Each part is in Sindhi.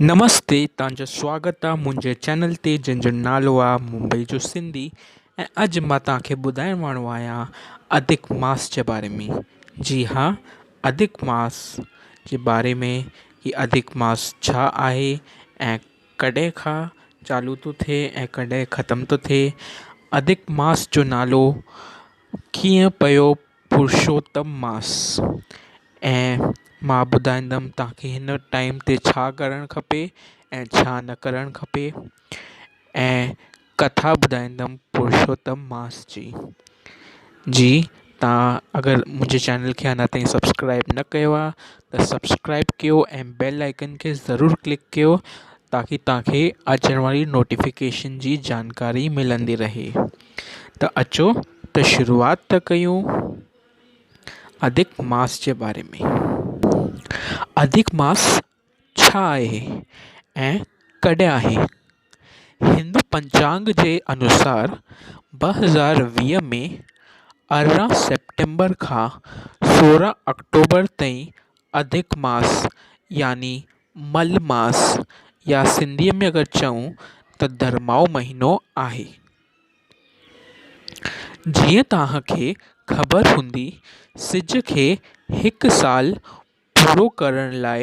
نمستي توهان جو سواگت آ منهنجي چينل تي جنهن جو نالو آ ممبئي جو سنڌي ۽ اڄ مان توهان کي ٻڌائڻ وارو آهيان اڌڪ ماس جي باري ۾ جي ها اڌڪ ماس جي باري ۾ ڪي اڌڪ ماس ڇا آهي ۽ ڪڏهن کان چالو ٿو ٿئي ۽ ڪڏهن ختم ٿو ٿئي اڌڪ ماس جو نالو ڪيئن پيو پرشوتم ماس ۽ مان ٻڌائيندم توهان کي هن ٽائيم تي ڇا ڪرڻ کپي ۽ ڇا نه ڪرڻ کپي ۽ ڪٿا ٻڌائيندم پرشوتم ماس جي جي توهان اگر منهنجي چينل کي اڃا تائين سبسڪرائيب نه ڪيو آهي ته سبسڪرائيب ڪيو ۽ بيل آئيڪن کي ضرور ڪلڪ ڪيو تاڪه توهان کي اچڻ واري نوٽيفڪيشن جي جانڪاري ملندي رهي ته اچو ته شروعات ٿا ڪيون اڌڪ ماس جي باري ۾. اڌڪ ماس ڇا آهي ۽ ڪڏهن آهي؟ هندو پنچانگ جي انوسار 2020 ۾ 18 سيپٽمبر کان 16 آڪٽوبر تائين اڌڪ ماس يعني مل ماس يا سنڌيء ۾ اگر چئون ته ڌرمائو مهينو آهي. جيئن توهان کي خبر هوندي سج کي هڪ سال پورو ڪرڻ لاءِ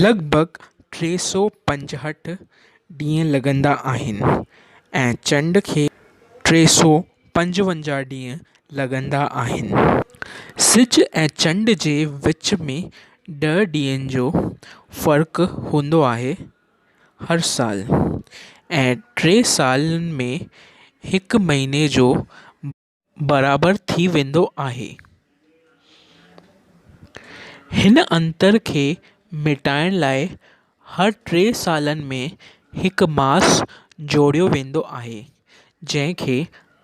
لڳ ڀڳ 365 ڏينهن لڳندا آهن ۽ چنڊ کي 355 ڏينهن لڳندا آهن. سج ۽ چنڊ جي وچ ۾ 10 ڏينهن جو فرق هوندو آهي هر سال ۽ ٽي سالن ۾ هڪ مهيني جو برابر ٿي ويندو آهي. هن انتر کي مٽائڻ لاءِ هر ٽي سالن ۾ هڪ ماس جوڙيو ويندو آهي، جنهن کي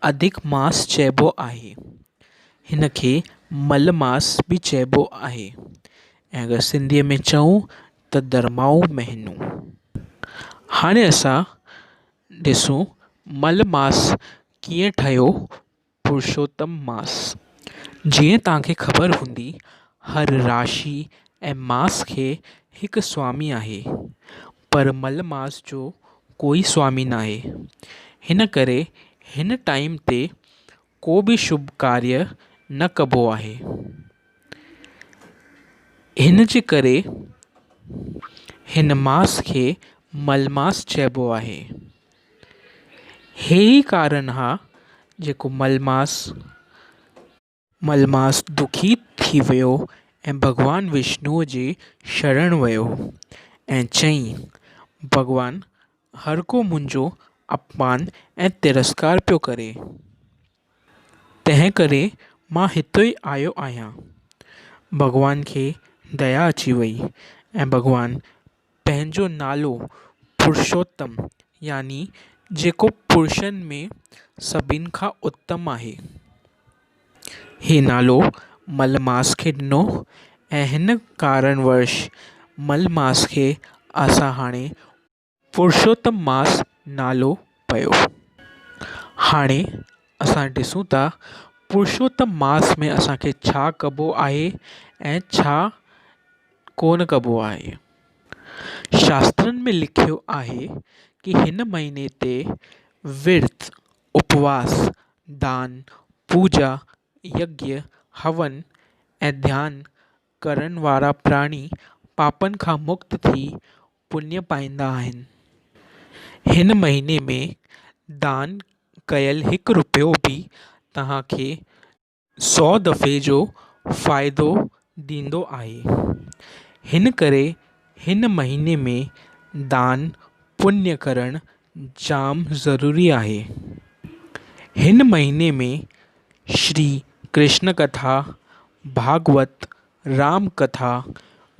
اڌڪ ماس چئبو آهي. هن کي مل ماس به چئبو آهي ۽ اگر سنڌيء ۾ چئون ته ڌرمائو مهينو. هاڻي اسان ڏسون مل ماس ڪيئن ٺهيو پرشوتم ماس، جيئن توهان کي خبر هوندي هر راشي ۽ ماس کي هڪ سوامي آهي پر مل ماس جو ڪوئي سوامي ناهي هن ڪري هن ٽائيم تي ڪو به شڀ ڪاريه نه ڪبو آهي هن جي ڪري هن ماس کي مل ماس چئبو آهي. هي ئي ڪارڻ آ جيڪو ملماس ملماس دکي ٿي ويو ۽ ڀڳوان وشنوءَ جي شرڻ ويو ۽ چئين ڀڳوان هر ڪو منهنجو اپمان ۽ ترسڪار پيو ڪري تنهن ڪري مان هتي آيو آهيان. ڀڳوان کي ديا اچي وئي ۽ ڀڳوان پنهنجو نالو پرشوتم يعني جيڪو پرشن ۾ سڀني کان اتم آهي. هي نالو ملماس کي ڏنو ۽ هن ڪارڻ وش ملماس کي اسان هاڻي پرشوتم ماس نالو پيو. هاڻي اسان ڏسون ٿا پرشوتم ماس ۾ اسان کي ڇا ڪبو آهي ۽ ڇا ڪونه ڪبو آهي. شاسترن ۾ لکيو آهي ڪه هن مهيني تي ورت، اپواس، دان، پوڄا، يگيه، هون ۽ ڌيان ڪرڻ وارا پراڻي پاپن کان مڪت ٿي پڃ پائيندا آهن. هن مهيني ۾ دان ڪيل هڪ رپيو به توهان کي سؤ دفعي جو فائدو ڏيندو آهي. هن ڪري هن مهيني ۾ دان پڃ ڪرڻ جام ضروري آهي. هن مهيني ۾ شري ڪرشن ڪٿا، ڀاڳوت، رام ڪٿا،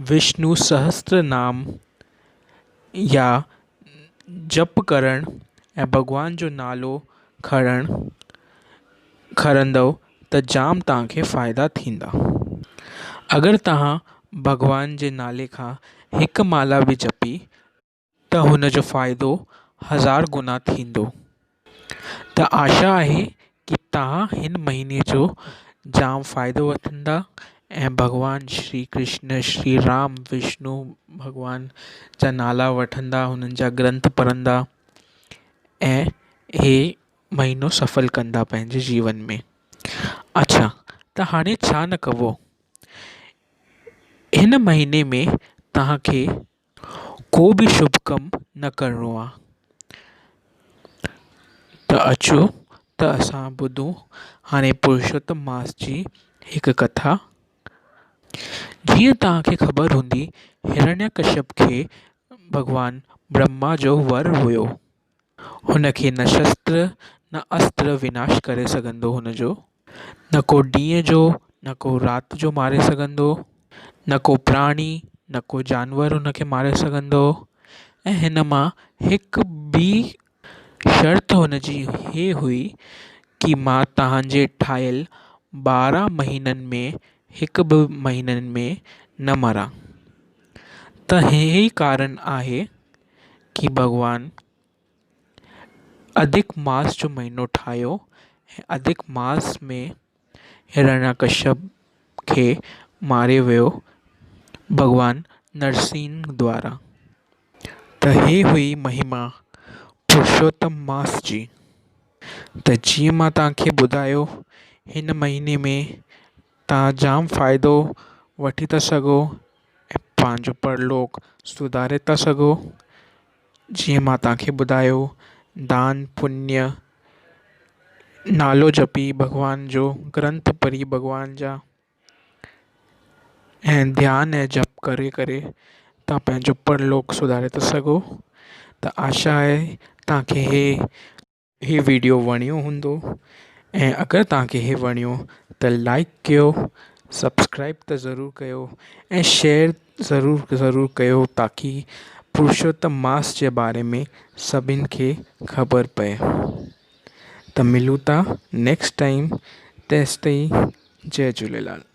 وشنو سهسترنام يا جپ ڪرڻ ۽ ڀڳوان جو نالو کڻڻ کڻندؤ ته جام توهان کي فائدا ٿيندا. اگر توهان ڀڳوان جي نالي کان هڪ مالا به جپي ته هن جو فائدو هزار گنا ٿيندو. ته آشا آهي ڪه توهان هن مهيني جو جام فائدو وٺندا ۽ ڀڳوان شري ڪرشن شري رام وشنو ڀڳوان جا نالا وٺندا هنن جا گرنٿ پڙهندا ۽ هي مهينو سڦل ڪندا پنهنجي جيون ۾ اڇا ته هاڻي ڇا نه ڪبو هن مهيني ۾ توهان کي ڪو به شڀ ڪم نه ڪرڻو آهي ته اچو ته اسان ٻڌون هاڻي پرشوتم ماس جي هڪ ڪٿا. جيئن توهان کي خبر هوندي هرڻيڪشپ کي ڀڳوان برهما جو ور هيو. هن کي نه شستر نه استر وناش ڪري سگهندو هن جو، نه ڪو ڏينهن جو نه ڪو رات جو ماري سگهندو، نه ڪو پراڻي نه ڪو جانور هن کي ماري سگهندو ۽ هن مان هڪ ٻي شرط هن جي هي هئي ڪه مان توهان جي ٺاهيل 12 مهينن ۾ هڪ به مهينن ۾ نه مران. ته هي ئي ڪارڻ آهي ڪه ڀڳوان اڌڪ ماس جو مهينو ٺاهيو ۽ اڌڪ ماس ۾ هرڻيڪشپ کي ماري ويو ڀڳوان نرسنگهه دوارا. ته هي هئي مهما پرشوتم ماس جي. ته جيئن مان توهان کي ٻڌايو هن مهيني ۾ توهان جام فائدو وٺي ٿا سگهو ۽ پنهنجو پرلوڪ سڌاري ٿا سگهو. جيئن مان توهان کي ٻڌايو دان پڃ نالو جپي ڀڳوان جو گرنٿ پڙهي ڀڳوان جا ۽ ڌيان ۽ جپ ڪري ڪري توهان پنهنجو پرلوڪ سڌاري ٿا سگهو ته آشا آهي توهان کي هي هي وڊيو وڻيو هوندو ۽ اگر توهان کي هي وڻيو ته لائيڪ ڪيو سبسڪرائيب ته ضرور ڪيو ۽ شيئر ضرور ضرور ڪيو تاڪه پرشوتم ماس جي باري ۾ سڀني کي خبر پئي ته ملون ٿا نيڪسٽ ٽائيم تيستائين جئي جهوليلال.